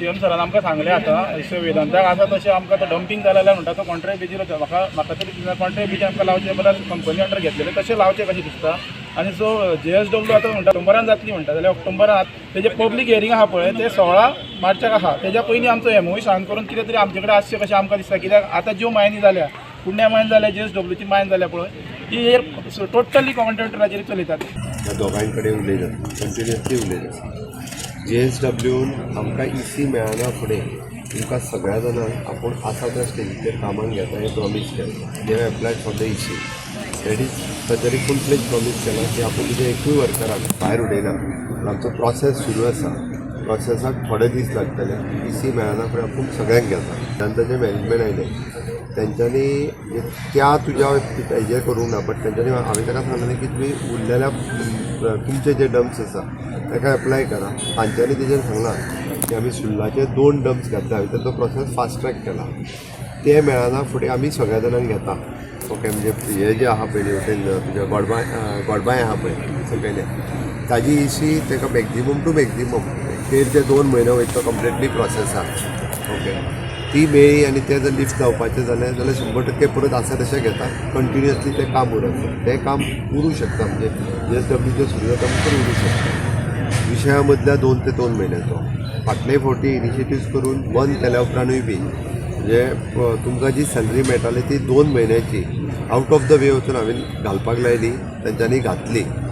CM सरान आमकां सांगलें, आतां सो वेदांताक आसा तशें आमकां तो डंपींग जालें जाल्यार म्हणटा तो कॉन्ट्रॅक्ट बेजीर. म्हाका म्हाका तरी दिसना कॉन्ट्रॅक्ट बेजीर आमकां लावचें जाल्यार कंपनी अंडर घेतलेलें तशें लावचें कशें दिसता. आनी सो जेएसडब्ल्यू आतां म्हणटा ऑक्टोबरान जातली म्हणटा, जाल्यार ऑक्टोबरान तेजें पब्लीक हियरींग आहा पळय, ते 16 मार्चाक आहा. तेज्या पयलीं आमचो एमओयू सायन करून कितें तरी आमचे कडेन आसचें कशें आमकां दिसता, कित्याक आतां ज्यो मायनी जाल्या, कुडण्या मायन जाल्या, जेएसडब्ल्यूची मायन जाल्या पळय, ती टोटली कॉन्ट्रॅक्टराचेर चलयतात. ह्या दोगांय कडेन उलयतात, कंटिन्युअसली उलयतात. जेएसडब्ल्यून आमकां इसी मेळना फुडें तुमकां सगळ्या जाणांक आपूण आसा त्या स्टेजीचेर कामाक घेता हें प्रॉमीस केलें. They have applied for the EC. That is, तांच्यांनी फूल फ्लेज प्रॉमीस केलां की आपूण तुज्या एकूय वर्कराक भायर उडयना, पूण आमचो प्रोसेस सुरू आसा, प्रोसेसाक थोडे दीस लागतले, इसी मेळना फुडें आपूण सगळ्यांक घेता. तांचें मॅनेजमेंट आयलें, तेंच्यांनी म्हणजे त्या तुज्या हेजेर करूंक ना, बट तेंच्यांनी, हांवें ताका सांगलें की तुमी उरलेल्या तुमचे जे डम्प्स आसा ताका एप्लाय करा. तांच्यांनी तेजेर सांगलां की आमी सुर्लाचे दोन डम्प्स घातले, हांवें ताचो प्रोसेस फास्ट ट्रॅक केला. ते मेळना फुडें आमी सगळ्या जाणांक घेता. ओके, म्हणजे हे जे आहा पळय वटेन तुज्या गोडबाय, गोडबाय आहा पळय सकयलें, ताजी इसी ताका मॅक्झिमम टू मॅक्झिमम 1.5 ते 2 म्हयने वयतलो कंप्लिटली प्रोसेसाक. ओके, ती मेळ्ळी आनी तें जर लिफ्ट जावपाचें जालें जाल्यार 100% परत आसा तशें घेता. कंटिन्युअसली तें काम उरता, तें काम उरूं शकता, म्हणजे जेएसडब्ल्यूचें सुरू जाता म्हणटर उरूं शकता. विशया मदल्या 2 ते 2 म्हयन्याचो फाटले फावटी इनिशिएटिव्स करून बंद केल्या उपरांतूय बी म्हणजे तुमकां जी सॅलरी मेळटाली ती 2 म्हयन्याची आउट ऑफ the way वचून हांवें घालपाक लायली, तेंच्यांनी घातली.